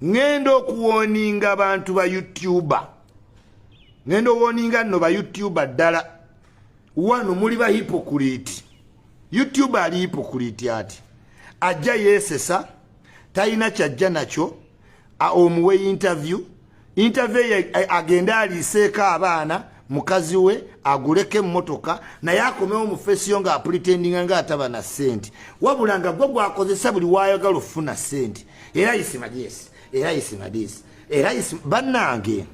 Ŋŋenda okuwarninga abantu ba YouTuber, ŋŋenda owarninga nno ba YouTuber ddala. Wano muli ba hypocrite. YouTuber ali hypocrite, ati ajja yeesesa, talina kyajja nakyo. Omuwe interview, interview agende aliiseeko abaana, mukazi we aguleko emmotoka, naye akomewo mu face yo ng'apretendinga ng'ataba na ssente, wabula nga gwe gwakozesa buli waayagala okufuna ssente. Era Isima this, era Isima this, era Isima. Bannange,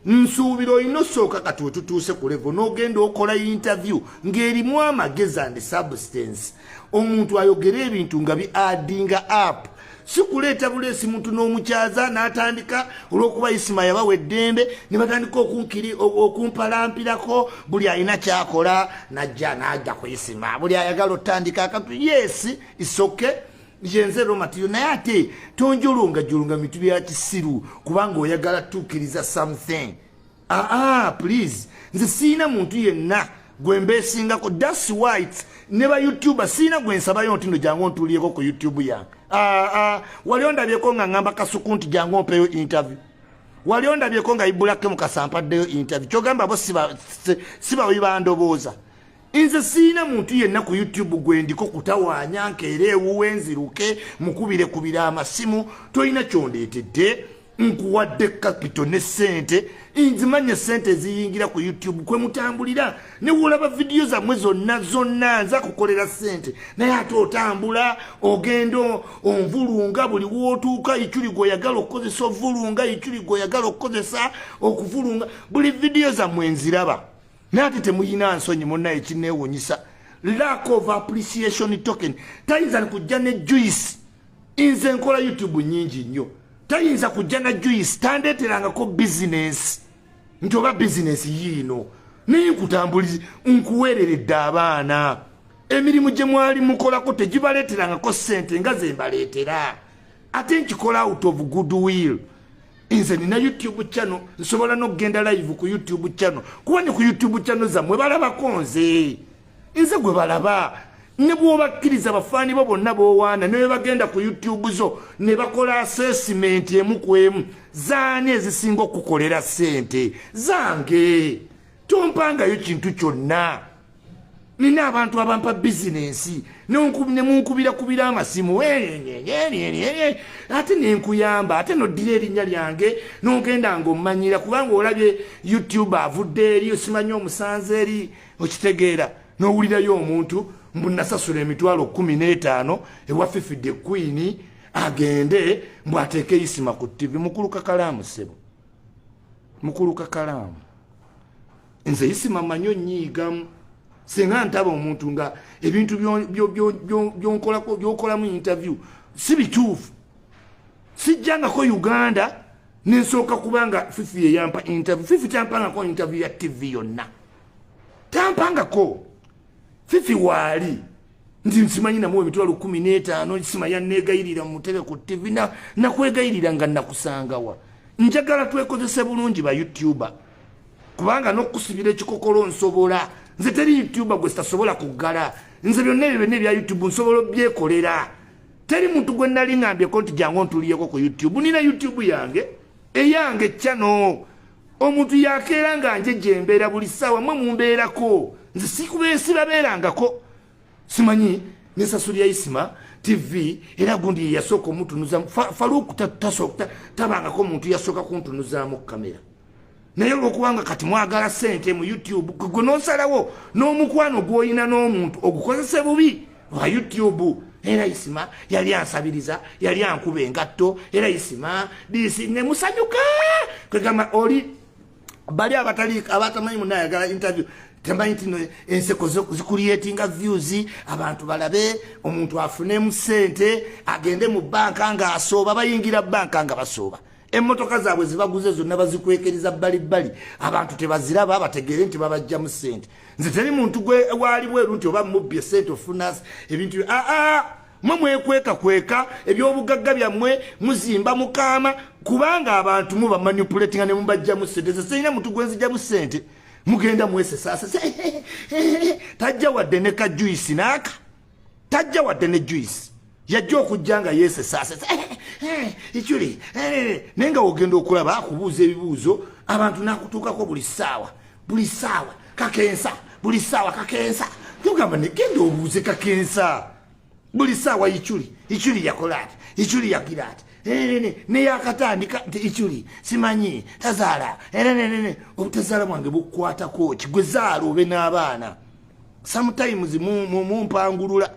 nsuubira olina osooka kati wetutuuse ku level n'ogenda okola interview ng'erimu amagezi and substance, omuntu ayogere ebintu nga bi addinga up, si kuleeta buleesi muntu n'omukyaza n'atandika. Olw'okuba Isima yabawa eddembe ne batandika okumpalampirako, buli alina kyakola najja n'ajja ku Isima, buli ayagala otandika akantu. Yes, it's okay, yenze romatiyo, naye ate tonjolongajolonga bintu bya kisiru kubanga oyagala tuukiriza something. Aa, please, nze siina muntu yenna gwe mbeesingako. That's why ne ba YouTuber siina gwe nsabayo nti no jangu ontuuliyeko ku YouTube yange. Aa, wali ondabyeko nga ŋŋamba Kasuku nti jangu ompeyo interview? Wali ondabyeko nga Ibulake Mukasampaddeyo interview? Kyogamba bo sibawi bandobooza. Nze siina muntu yenna ku YouTube gwe ndiko kutawaanya nkeera ewuwe nziruke mukubire kubira amasimu. Tolina kyondeetedde, nkuwadde capital ne ssente. Nzimanya sente eziyingira ku YouTube kwe mutambulira, ne wolaba vidiyo zammwe zonna zonna nza kukolera ssente, naye ate otambula ogenda onvulunga buli wootuuka. Ikyuli gweoyagala okukozesa ovulunga, ikyuli gweoyagala okukozesa okuvulunga. Buli vidiyo zammwe nziraba, naye ate temuyina nsonyi. Munnaye, kineewunyisa, lack of appreciation token. Tayinza kujja ne juice. Nze nkola YouTube nyingi nnyo, tayinza kujja na juice, tandeeterangako bizinesi nti oba bizinesi yiino, naye nkutambulizi, nkuweereredde abaana. Emirimu gye mwali mukolako tegibaleeterangako ssente nga ze mbaleetera, ate nkikola out of goodwill. Nze nina YouTube channel, nsobola n'okugenda live ku YouTube channel, kuba ne ku YouTube channel zammwe balabako nze, nze gwe balaba. Ne bw'obakkiriza bafaani bo bonna b'owaana ne bagenda ku YouTube zo ne bakola assessment emu ku emu, zaani ezisinga okukolera ssente? Zange. Tompangayo kintu kyonna. Nina abantu abampa bizinensi, ne munkubira amasimu ate nenkuyamba, ate noddira erinnya lyange nogenda ngaommanyira kubanga olabye YouTube avudde eri, osimanyi omusanze eri, okitegeera, n'owulirayo omuntu mbu nasasula 150,000 ewa Fifi da Queen agende mbu ateeke Isima ku TV. Mukulu Kakalaamu, ssebo mukulu Kakalaamu, nze Isima manyi onyiigamu singa ntaba omuntu nga ebintu byokolamu interview si bituufu. Sijjangako Uganda nensooka kubanga Fifi yeyampa interview. Fifi tampangako interview ya TV yonna, tampangako. Fifi waali nti nsimanyi namuwa 150,000, sima yanegayirira mutebe ku TV. Nakwegayirira nga nakusangawa? Njagala twekozese bulungi ba YouTuber, kubanga n'okusibira ekikokolo nsobola. Nze teri YouTuber gwe sitasobola kuggala. Nze byonna ebyo byonna ebya YouTube nsobola obyekolera. Teri muntu gwe nali ŋŋambyeko nti jangu ontuliyeko ku YouTube. Nina YouTube yange, eyange channel. Omuntu yakeera nga nje gyembeera buli ssaawa, mwe mumbeerako, nze sibabeerangako. Simanyi nesasulya Isima TV, era gundi yeyasooka omutunuza. Faluku tabangako omuntu yasooka kuntunuzaamu kamera, naye olwokubanga kati mwagala sente mu YouTube, gwe nosalawo n'omukwano gw'olina n'omuntu ogukozese bubi wa YouTube. Era Isima yali ansabiriza, yali ankuba engatto, era Isima disi nemusanyuka. Kwegamba oli bali abatali abatamanyi munayagala interview, temanyi nti no enseko zicreatinga views, abantu balabe, omuntu afunemu sente, agende mu banka ng'asooba, bayingira banka nga basooba. Emmotoka zaabwe zibaguze zonna bazikwekereza bbalibbali, abantu tebaziraba, bategeere nti babajjamu sente. Nze teri muntu gwe waali bweru nti oba mubbi esente ofuna ebintu. Aa, mwe mwekwekakweka ebyobugagga byammwe, muzimba mukaama kubanga abantu muba manipulatinga ne mubajjamu sente. Nze sirina muntu gwe nzijjamu sente. Mugenda mwesesasese, tajja wadde ne ka juice naaka, tajja wadde ne juice. Yajja okujja nga yeesesaasesa Ikyuli, naye nga wogenda okulaba akubuuza ebibuuzo, abantu nakutuukako buli ssaawa, buli ssaawa kakensa, buli ssaawa kakensa. Tugamba ne genda obuuze kakensa buli ssaawa. Ikyuli, Ikyuli yakola ati, Ikyuli yagira ati, neyakatandika nti Ikyuli simanyi tazaala. Obutazaala bwange bukukwatako ki? Gwe zaala obe n'abaana. Sometimes mumpangulula,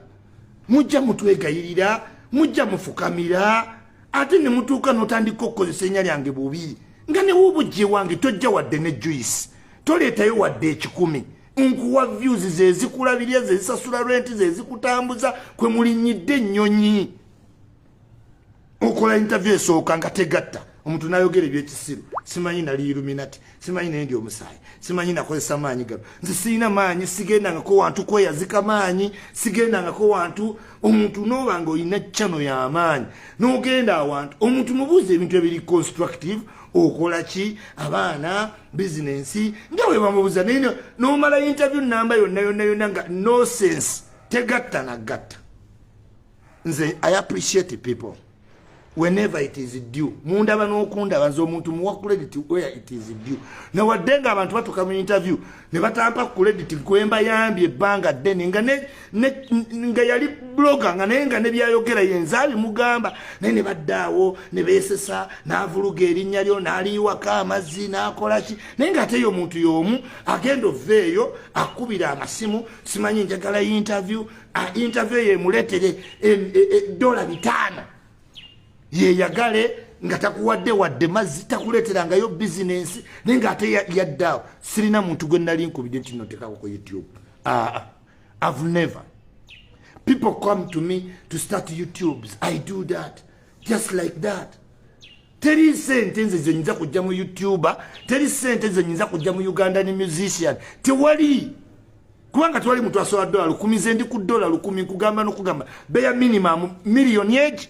mujja mutwegayirira, mujja mufukamira, ate ne mutuuka n'otandika okukozesa erinnya lyange bubi, nga newobujja ewange tojja wadde ne juice, toleetayo wadde 100. Nkuwa views zezikulabirya, zezisasula rent, zezikutambuza kwe mulinnyidde ennyonyi. Okola interview esooka nga tegatta, omuntu nayogera ebyekisiru, simanyi nali Illuminati, simanyi naye ndi omusaayi, simanyi nakozesa maanyi gano. Nze sirina maanyi, sigendangako wantu kweyazika maanyi, sigendangako wantu. Omuntu noba nga olina channel y'amaanyi n'ogenda awantu, omuntu mubuuza ebintu ebiri constructive: okola ki, abaana, bizinensi, nga bwe bamubuuza. Naye nomala interview namba yonna yonna yonna nga no sense, tegatta nagatta. Nze I appreciate people whenever it is due. Mundaba n'okundaba, nze omuntu muwa credit where it is due. Nawadde nga abantu batuuka mu interview ne batampa credit kwembayambye ebbanga ddene, nga nga yali blogger, nga naye nga nebyayogera yenze abimugamba, naye ne baddaawo ne beesesa, n'avuluga erinnya lyo, n'aliiwako amazzi, n'akola ki, naye ng'ate yo omuntu y'omu agenda ova eyo akubira amasimu, simanyi njagala interview. Interview eyo emuleetere $500, yeyagale nga takuwadde wadde mazzi, takuleeterangayo bizinensi, naye ngaate yaddaawo. Sirina muntu gwe nali nkubidde nti notekako ku YouTube. I've never. People come to me to start YouTubes, I do that just like that. Teri sente nze zenyinza kujja mu YouTuber, teri sente zenyinza kujja mu Ugandan musician, tewali, kubanga tewali muntu asobola $1,000. Ze ndi ku $1,000, nkugamba nokugamba beya minimum miliyoni egi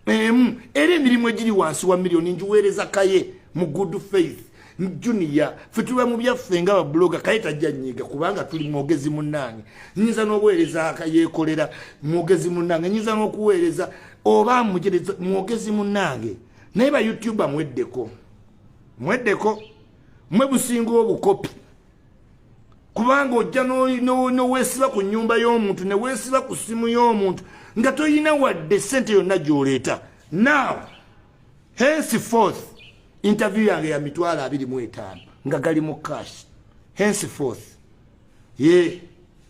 emu, era emirimu egiri wansi wa miliyoni ngiweereza Kaye mu good faith. Junior, fe tuba mu byaffe nga ba blogger. Kaye tajja nyiga kubanga tuli mwogezi munnange. Nyinza n'obuweereza Kayeekolera, mwogezi munnange, nyinza n'okuweereza oba mujereza, mwogezi munnange. Naye ba YouTuber mweddeko, mweddeko, mwe businga obukopi, kubanga ojja noweesiba ku nyumba y'omuntu, neweesiba ku ssimu y'omuntu nga toyina wadde sente yonna gy'oleeta. Now henceforth interview yange ya 25,000 nga gali mu cash henceforth. Ye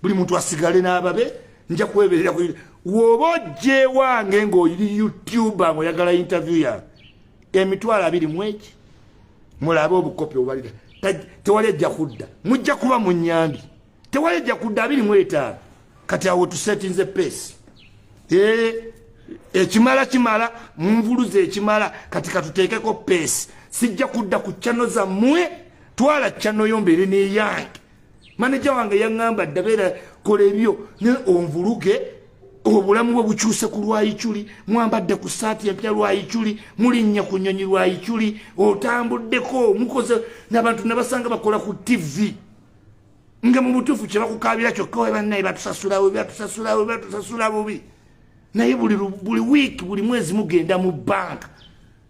buli muntu asigale n'ababe, nja kweberera. Woba ojja ewange ng'oli YouTuber ng'oyagala interview yange, 20,000 eki. Mulabe obukopi obubalira, tewali ejja kudda, mujja kuba mu nyambi, tewali ejja kudda. 25. Kati awo tusetinze pace ekimala, kimala munvuluza ekimala. Kati katuteekeko pace. Sijja kudda ku channel zammwe. Twala channel yo mbeere neyange. Maneja wange yaŋŋamba ddabeera kola ebyo, naye onvuluge obulamu bwe bukyuse ku lwayikyuli. Mwambadde ku saati empya lwayikyuli, mulinnya ku nyonyi lwayikyuli, otambuddeko, mukoze nabantu nabasanga bakola ku TV, nga mu butuufu kyebakukabira kyokka, we bannaye batusasula bubi, batusasula bubi, batusasula bubi. Naye buli wiiki, buli mwezi mugenda mu banka.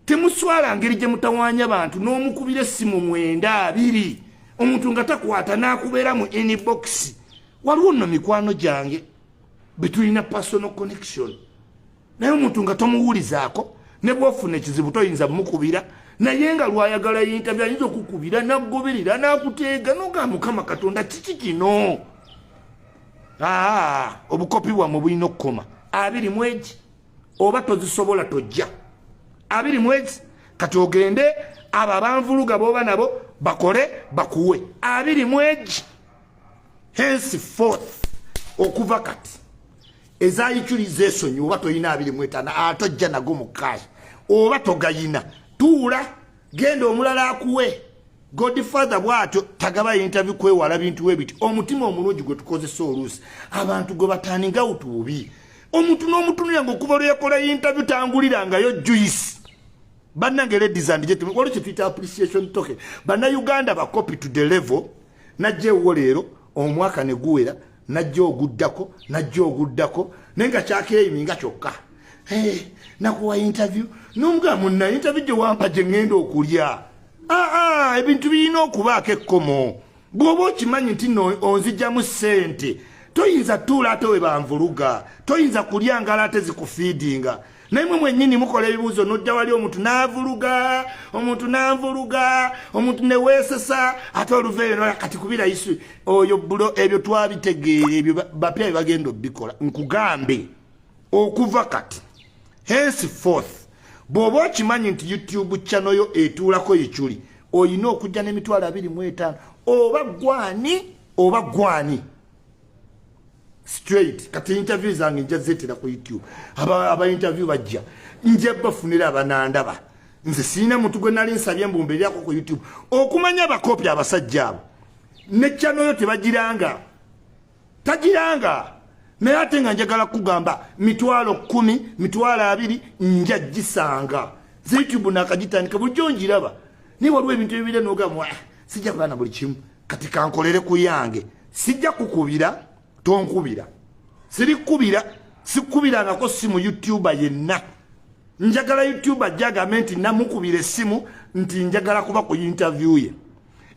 Temuswala ngeri gye mutawaanya bantu n'omukubira essimu 9, 20, omuntu nga takwata, n'akubeera mu inbox. Waliwo nno mikwano gyange betulina personal connection, naye omuntu nga tomuwulizaako, ne bwofuna ekizibu toyinza mukubira, naye nga lwayagala interview ayinza okukubira, nagoberera, nakuteega, noga Mukama Katonda, kiki kino? Aa, obukopi bwammwe bulina okukoma. 20 mwegi, oba tozisobola tojja. 20 mwegi. Kati ogende abo abanvuluga boba nabo bakole bakuwe 20 mwegi henceforth. Okuva kati ezayiculiza esonyi, oba toyina 25, ate ojja nago mu cash, oba togayina, tuula, genda omulala akuwe. Godfather bwatyo tagaba interview kwewala bintu webiti. Omutima omulungi gwe tukozesa oluusi abantu gwe bataningawo tububi. Omuntu n'omutunulira nga okuva lwe yakola interview tangulirangayo juice. Bannange, ladies and gentlemen, waliwo kyetuyita appreciation token. Bannayuganda bakopi to the level. Najja ewuwo leero, omwaka ne guwera, najja oguddako, najja oguddako, naye nga kyakeeyiminga kyokka. Hey, nakuwa interview nomugamba munna interview gye wampa gye ŋŋenda okulya. Aa, ebintu birina okubaako ekkomo. Bw'oba okimanyi nti no onzijjamu ssente, toyinza tuula ate we banvuluga, toyinza kulya ngala ate zikufiidinga. Naye mwe mwennyini mukola ebibuuzo, nojja wali omuntu n'avuluga omuntu, n'anvuluga omuntu, neweesesa ate oluveeyo nola kati kubira isu oyo bulo. Ebyo twabitegeera, ebyo bapya bye bagenda obikola. Nkugambe, okuva kati henceforth, bw'oba okimanyi nti YouTube channel yo etuulako Ichuli, oyina okujja n'25,000, oba gwani oba gwani straight. Kati interview zange nja zetera ku YouTube. Aba interview bajja, nja bafunira abanandaba. Nze sirina muntu gwe nali nsabye mbumbeeryako ku YouTube. Okumanya abakopi abasajja abo ne channel yo tebagiranga, tagiranga. Naye ate nga njagala kugamba 10,000, 20,000 nja gisanga. Ze YouTube nakagitandika, bulijjo ngiraba, naye waliwo ebintu ebibira nogamba, sijja kubaana buli kimu. Kati kankolere ku yange, sijja kukubira, tonkubira, sirikubira, sikubirangako simu YouTuber yenna. Njagala YouTuber ajja agambe nti namukubira essimu nti njagala kuba ku interview ye.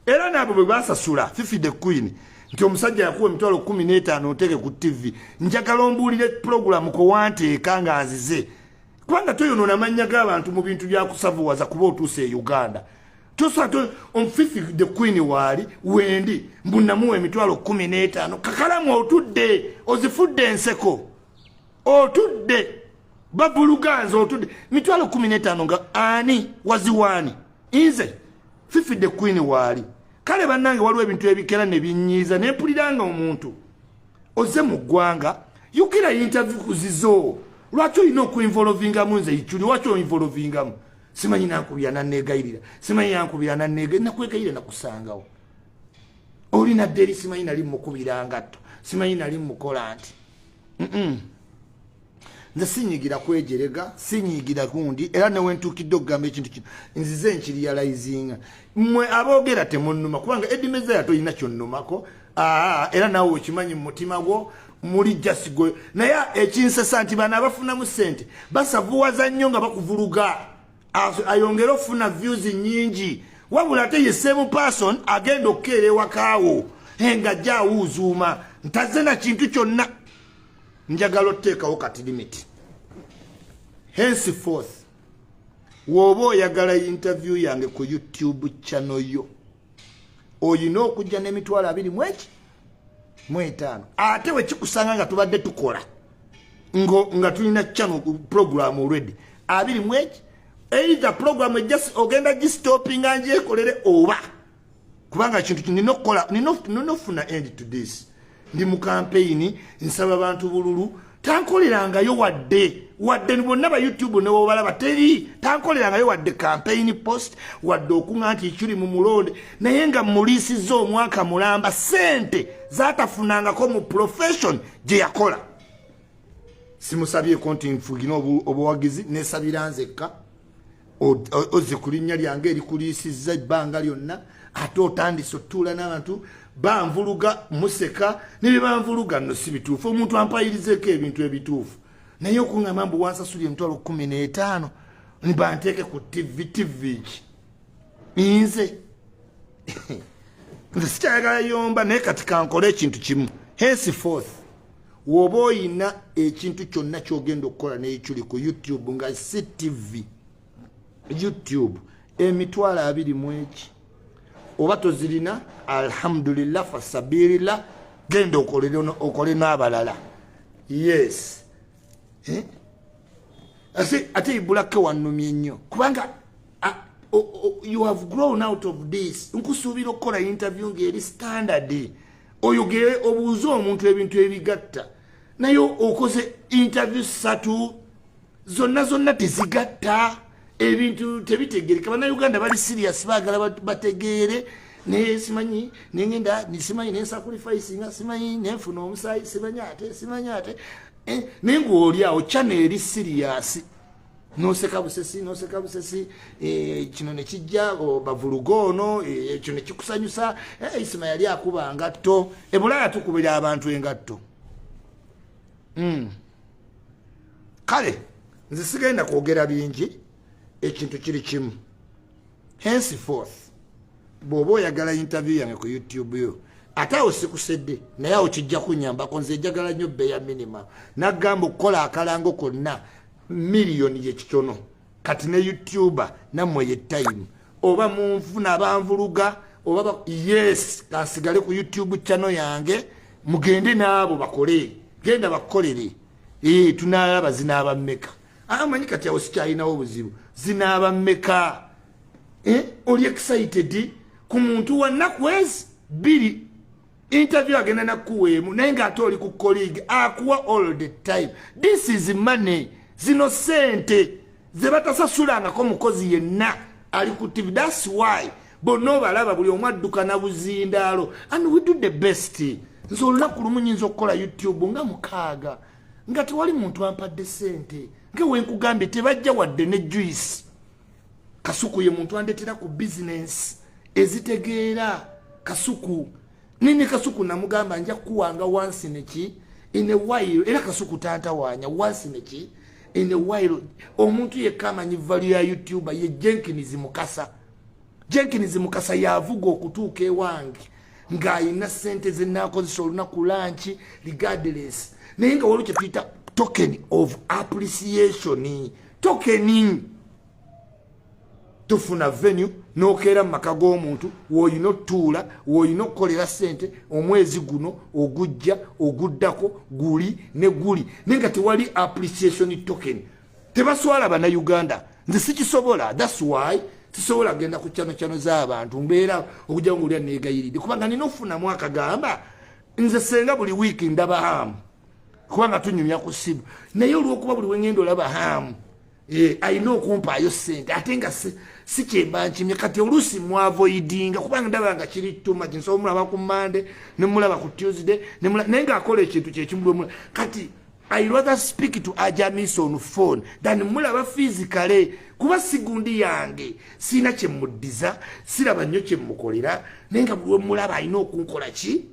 Era naabo bwe basasula Fifi the Queen nti omusajja yakuwa 15,000 oteeke ku TV, njagala ombuulire puroguramu kwewanteeka nga nzize, kubanga toyonoona mannya g'abantu mu bintu byakusavuwaza. Kuba otuuse e Uganda, Fifi the Queen waali wendi mbu namuwa 15,000. Kakalamu otudde ozifudde enseko, otudde bavuluganza, otudde 15,000 nga ani waziwaani? Nze Fifi the Queen waali. Kale bannange, waliwo ebintu ebikera ne binyiiza nempulira nga omuntu oze mu ggwanga yukira interview kuzizo. Lwaki olina okuinvolvingamu nze Ichuli? Lwaki oinvolvingamu? Simanyi nankubira nanegayirira, simanyi yankubira nakwegayirira, nakusangawo olina dderi, simanyi nali mukubira ngatto, simanyi nali mukola nti nze sinyigira kwejerega, sinyigira gundi. Era newentuukidde okugamba ekintu kino, nzize nkirealizinga. Mmwe aboogera temunnuma, kubanga edimezaya tolina kyonnumako. Aa, era naawe okimanyi mu mutima gwo muli jasigwe. Naye ekinsesa nti bano abafunamu ssente basavuwaza nnyo nga bakuvuluga ayongere okufuna views nyingi, wabula ate ye same person agenda okukeera ewakaawo nga ajja awuuzuuma ntaze na kintu kyonna. Njagala oteekawo kati limit. Henceforth, w'oba oyagala interview yange ku YouTube channel yo, oyina okujja n'25,000. Ate wekikusanga nga tubadde tukola nga tulina channel program already abiri mweki, either program ejja ogenda gistopinga njekolere, oba kubanga kintu nina okukola, nina okufuna end to this. Ndi mu campaign, nsaba bantu bululu. Tankolerangayo wadde bonna ba YouTube newobalaba, teri tankolerangayo wadde campaign post, wadde okuŋa nti ekiri mu mulonde. Naye nga muliisizza omwaka mulamba sente zatafunangako mu profession gye yakola. Simusabyeko nti nfugina obuwagizi, nesabira nzekka. Ozze ku linnya lyange erikuliisizza ebbanga lyonna, ate otandise otuula n'abantu banvuluga, museka ne byebanvuluga. Nno si bituufu. Omuntu ampayirizeeko ebintu ebituufu, naye okuŋŋamba mbu wansasulira 15,000 banteeke ku TV, TV ki? Nze sikyayagala yomba. Naye kati kankole ekintu kimu. Henceforth, woba oyina ekintu kyonna kyogenda okukola n'Ichuli ku YouTube nga si TV, YouTube, 20,000 mweki oba tozirina, alhamdulillah, fasabirillah, genda okole n'abalala. Yes, eh? Ate ibulake wannumye nnyo kubanga you have grown out of this. Nkusuubira okukola interview ng'eri standard, oyogere obuuze omuntu ebintu ebigatta, naye okoze interview ssatu zonna zonna tezigatta, ebintu tebitegereka. Bannayuganda bali serious, baagala bategeere. Naye simanyi nengenda, simanyi nensacrificinga, simanyi nenfuna omusaayi, simanyi ate, simanyi ate, naye ngaoli awo channel eri serious, noseka busesi, noseka busesi. Kino nekijja bavuluga ono, ekyo nekikusanyusa. Isima yali akuba ngatto ebulaya, tukubira abantu engatto. Kale. Nze sigenda kwogera bingi. Ekintu kiri kimu: henceforth, bw'oba oyagala interview yange ku YouTube yo, ate awo sikusedde, naye awo kijja kunyambako. Nze njagala nnyo bare minimum. Nagamba okukola akalango konna miliyoni yekitono. Kati ne YouTuber nammwe ye time, oba munfuna abanvuluga oba yes, kansigale ku YouTube channel yange, mugende n'abo bakole, genda bakukolere. Tunalaba zinaaba mmeka. Amanyi kati awo sikyalinawo obuzibu. Zinaaba mmeka? Oli excited ku muntu wa nnaku ezi 2 interview, agenda nakuweemu, naye ngaate oli ku colleague akuwa all the time. This is money. Zino sente ze batasasulangako mukozi yenna ali ku TV. That's why bonna obalaba buli omu adduka na buzindaalo, and we do the best. Nze olunaku lumu nyinza okukola YouTube nga 6 nga tewali muntu ampadde sente, nga wenkugambye tebajja wadde ne juice. Kasuku ye muntu andetera ku bizinensi ezitegeera. Kasuku nini, Kasuku namugamba nja kuwanga once neki in a while, era Kasuku tantawaanya once neki in a while. Omuntu yekka amanyi value ya YouTuber ye Jenkins Mukasa. Jenkins Mukasa yavuga okutuuka ewange ng'ayina sente zenakozesa olunaku lunch regardless, naye nga waliwo kyetuyita token of appreciation. Token tufuna venue nokeera mu maka g'omuntu woolina otutuula, woolina okukolera sente omwezi guno ogujja, oguddako, guli ne guli, naye nga tewali appreciation token. Tebaswala Bannayuganda. Nze sikisobola. That's why sisobola genda ku channel channel z'abantu, mbeera okujja nga olya neegayiridde, kubanga nina okufunamu akagamba. Nze senga buli wiiki ndaba Hamu, kubanga tunyumya ku ssimu, naye olwokuba buli wengenda olaba Hamu, alina okumpaayo sente, ate nga si kyemba nkimye. Kati oluusi mwavoidinga kubanga ndaba nga kiri too much. Nsobola mulaba ku Mande, nemulaba ku Tuesday, naye ngaakola ekintu kyekimulwemula. Kati I rather speak to Ajamis on phone than mulaba physically, kuba sigundi yange, sina kyemuddiza, siraba nnyo kyemukolera, naye nga buli wemulaba alina okunkola ki.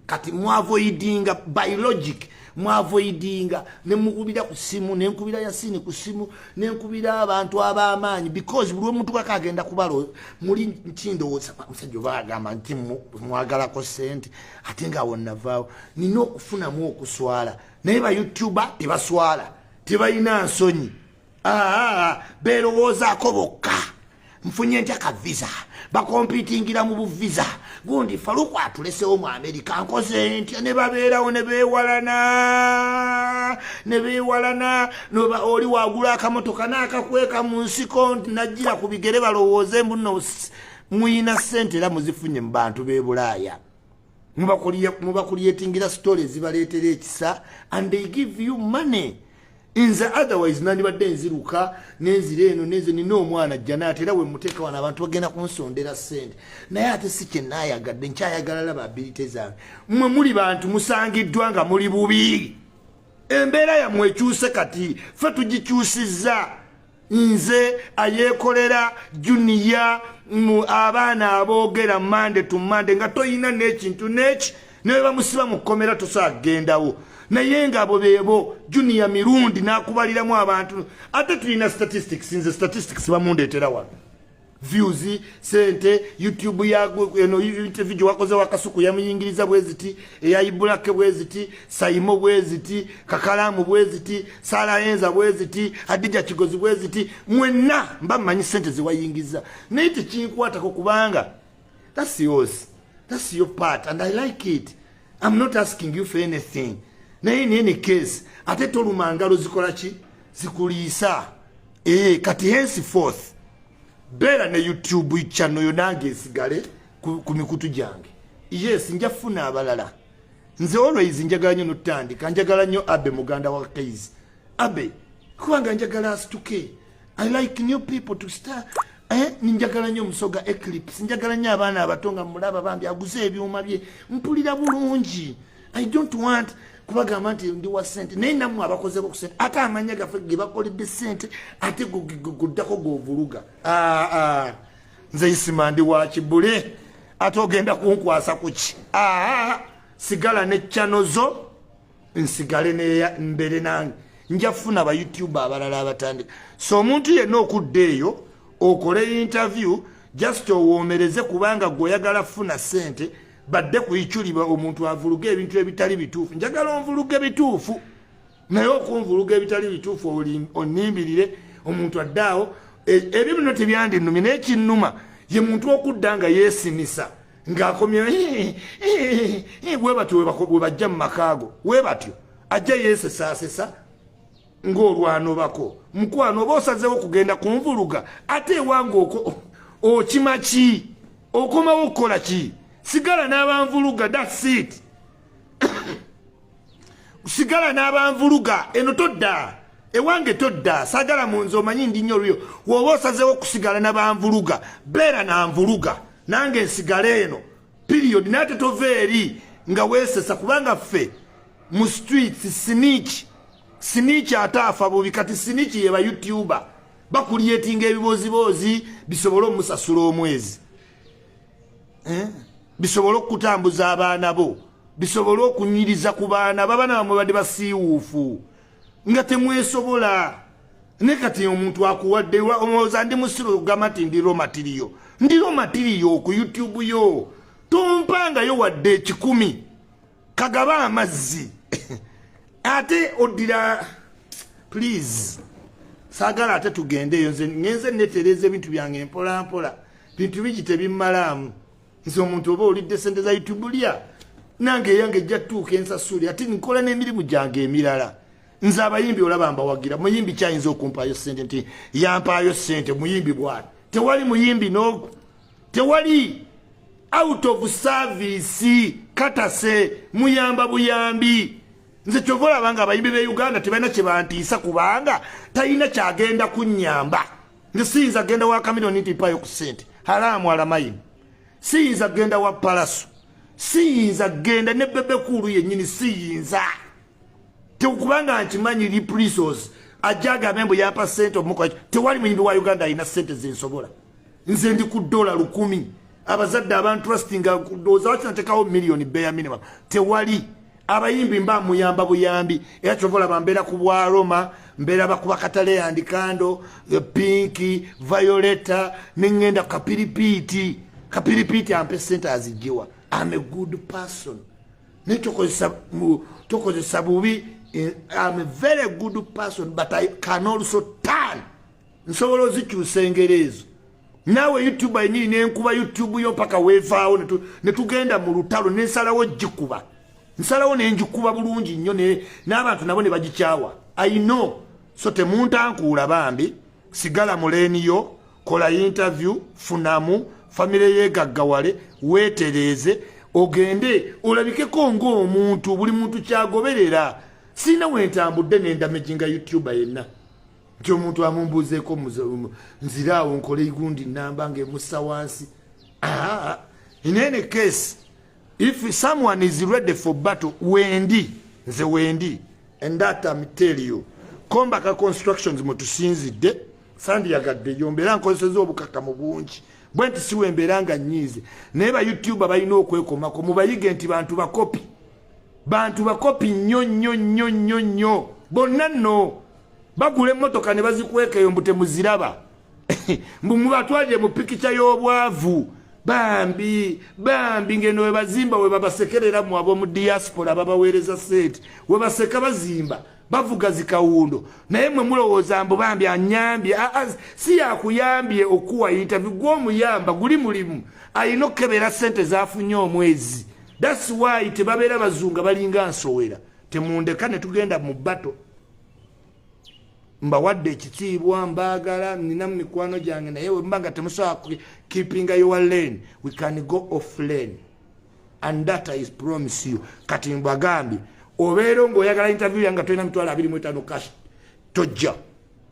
Kati mwavoidinga by logic, mwavoidinga nemukubira ku simu, nenkubira Yasini ku simu, nenkubira abantu ab'amaanyi, because buli omuntu agenda kubala muli nkindowooza musajja oba agamba nti mwagalako sente, ate nga awo navaawo nina okufunamu okuswala. Naye ba YouTuber tebaswala, tebalina nsonyi, berowoozaako bokka. Nfunye ntya ka visa? Bakompitingira mu buvisa. Gundi Faluku atulesewo mu Amerika, nkoze ntya? Ne babeerawo ne beewalana, ne beewalana. Oli wagula akamotoka n'akakweka mu nsiko nti najjira ku bigere, balowooze mbuno muyina ssente, era muzifunye mu bantu b'e Bulaaya. Mubakulyetingira story ezibaleetera ekisa, and they give you money. Nze otherwise nandibadde nziruka nenzira eno, nenze nina omwana jjana, ate era wemuteeka wano abantu bagenda kunsondera ssente, naye ate si kyenayagadde. Nkyayagala laba ability zange. Mmwe muli bantu musangiddwa nga muli bubi, embeera yammwe ekyuse, kati ffe tugikyusizza. Nze ayeekolera Junior mu abaana aboogera Mande to Mande, nga toyina n'ekintu neki, naye bamusiba mu kkomera tosobola kugendawo, naye ngaabo beebo Junior mirundi n'akubaliramu abantu. Ate tulina statistics. Nze statistics bamundeetera wano, views, sente, YouTube eno interview gyewakoze Wakasuku yamuyingiriza bweziti, eyayibulake bweziti, Saimo bweziti, Kakalamu bweziti, Salayenza bweziti, Hadija Kigozi bweziti. Mwenna mba mmanyi sente zewayingiza, naye tekinkwatako kubanga that's yours, that's your part, and I like it. I'm not asking you for anything. Naye in any case, ate toluma ngalo zikola ki zikuliisa. Kati henceforth beera ne YouTube channel yo, nange nsigale ku mikutu gyange. Yes, nja funa abalala. Nze always njagala nnyo notandika, njagala nnyo Abe, muganda wa Kais Abe, kubanga njagala asituke. I like new people to start. Njagala nnyo Omusoga Eclipse, njagala nnyo abaana abato nga mulaba bambi aguze ebyuma bye, mpulira bulungi. I don't want kubagamba nti ndi wa sente, naye nammwe abakozeko ku sente, ate amanya gaffe ge bakoledde sente, ate guddako govuluga. Ah, ah. Nze Isima ndi wa kibule, ate ogenda kunkwasa kuki? Ah, sigala ne channel zo, nsigale mbere nange. Nja kufuna ba YouTube abalala abatandika. So omuntu yenna okudda eyo okole interview, just owoomereze, kubanga gwe oyagala funa ssente. Badde ku iculiba omuntu avuluga ebintu ebitali bituufu. Njagala onvuluge bituufu, naye okunvuluga ebitali bituufu, onimbirire omuntu addaawo. Ebyo bino tebyandinumye, naye kinnuma ye muntu okudda nga yeesimisa ng'akomye bwe batyo bwe bajja mu makaago, we batyo ajja yeesesaasesa ng'olwanobako. Mukwano, oba osazeewo okugenda kunvuluga, ate ewange okima ki? Okomawo okukola ki? Sigala n'abanvuluga, that's it. Sigala n'abanvuluga, eno todda ewange, todda. Sagala munze, omanyi ndi nnyo lyo. Woba osazeewo okusigala n'abanvuluga, beera nanvuluga, nange nsigale eno, period. Naye ate tova eri nga weesesa, kubanga ffe mu streets snitch, snitch ate afa bubi. Kati snitch yeba YouTuber bakulyetinga ebiboziboozi bisobole omusasula omwezi, eh? Bisobole okutambuza abaana bo, bisobole okunyiriza ku baana babaana bamwe badde basiiwuufu nga temwesobola. Ne kati omuntu akuwadde, omowooza ndi musiru ogamba nti ndi raw material. Ndi raw material ku YouTube yo? Tompangayo wadde 100 kagaba amazzi ate oddira. Please, saagala ate tugendeeyo. Nze ngenze netereeza ebintu byange mpola mpola, bintu bingi tebimmalaamu. Nze omuntu oba olidde sente za YouTube, lya nange eyange ejja tuuka ensasuli, ate nkola n'emirimu gyange emirala. Nze abayimbi olaba mbawagira. Muyimbi kyayinza okumpaayo sente nti yampaayo sente muyimbi bwati? Tewali muyimbi nogu, tewali. Out of service katase muyamba buyambi. Nze kyova olaba nga abayimbi be Uganda tebalina kyebantiisa, kubanga talina kyagenda kunyamba. Nze siyinza genda wa Kamiliyoni nti mpaayo ku sente, haramu alamayini. Siyinza genda wa Palaso, siyinza genda ne Bebe Cool yennyini siyinza, tekubanga nkimanyi reprisos ajja agambe mbu yampa sente omukola. Tewali muyimbi wa Uganda alina sente zensobola. Nze ndi ku $1,000. Abazadde abantrustinga ndowooza wakinateekawo miliyoni beya minimum. Tewali abayimbi mba muyamba buyambi. Era kyova olaba mbeera ku bwa Roma, mbeera bakuba katale yandikando pinki violeta, neŋŋenda kapiripiiti. Kapiripiiti ampe sente azijjiwa? Am a good person, naye tokozesa bubi. Am a very good person, but I can also turn. Nsobola ozikyusa engero ezo. Naawe YouTube yenyini nenkuba YouTube yo mpaka weevaawo, netugenda mu lutalo, nensalawo gikuba, nsalawo nenjikuba bulungi nnyo, n'abantu nabo ne bagikyawa. I know. So temuntankuula bambi. Sigala mu lane yo, kola interview, funamu famire yegaggawale, weetereeze, ogende olabikeko ng'omuntu buli muntu kyagoberera. Sirina wentambudde nendamaginga YouTuber yenna nti omuntu amumbuuzeeko nziraawo nkole igundi namba ngaemussa wansi. In any case, if someone is ready for battle, wendi, nze wendi. And that I'm tell you, Kombaka Constructions mutusinzidde, sandiyagadde yo mbeera nkozeseza obukakamu bungi bwe nti siwe embeera nga nnyiize. Naye ba YouTuber balina okwekomako, mubayige nti bantu bakopi, bantu bakopi nnyo nnyo nnyo nnyo nnyo. Bonna nno bagula emmotoka ne bazikweka eyo mbu temuziraba, mbu mubatwalire mu pikica y'obwavu. Bambi bambi, ngeno webazimba webabasekerera mu ab'omu diaspora babaweereza sente, webaseka bazimba bavuga zikawundo, naye mwe mulowooza mbu bambi anyambye. Si yakuyambye okuwa interview, gw'omuyamba guli mulimu, alina okukebera sente zafunye omwezi. That's why tebabeera bazunga, balinga nsowera. Temundeka ne tugenda mu battle. Mbawadde ekitiibwa, mbaagala, nina mu mikwano gyange, naye wemba nga temusobola keepinga your lane, we can go off lane, and that I promise you. Kati mbagambye, obeera ngaoyagala interview yange tolina 25,000 cash, tojja.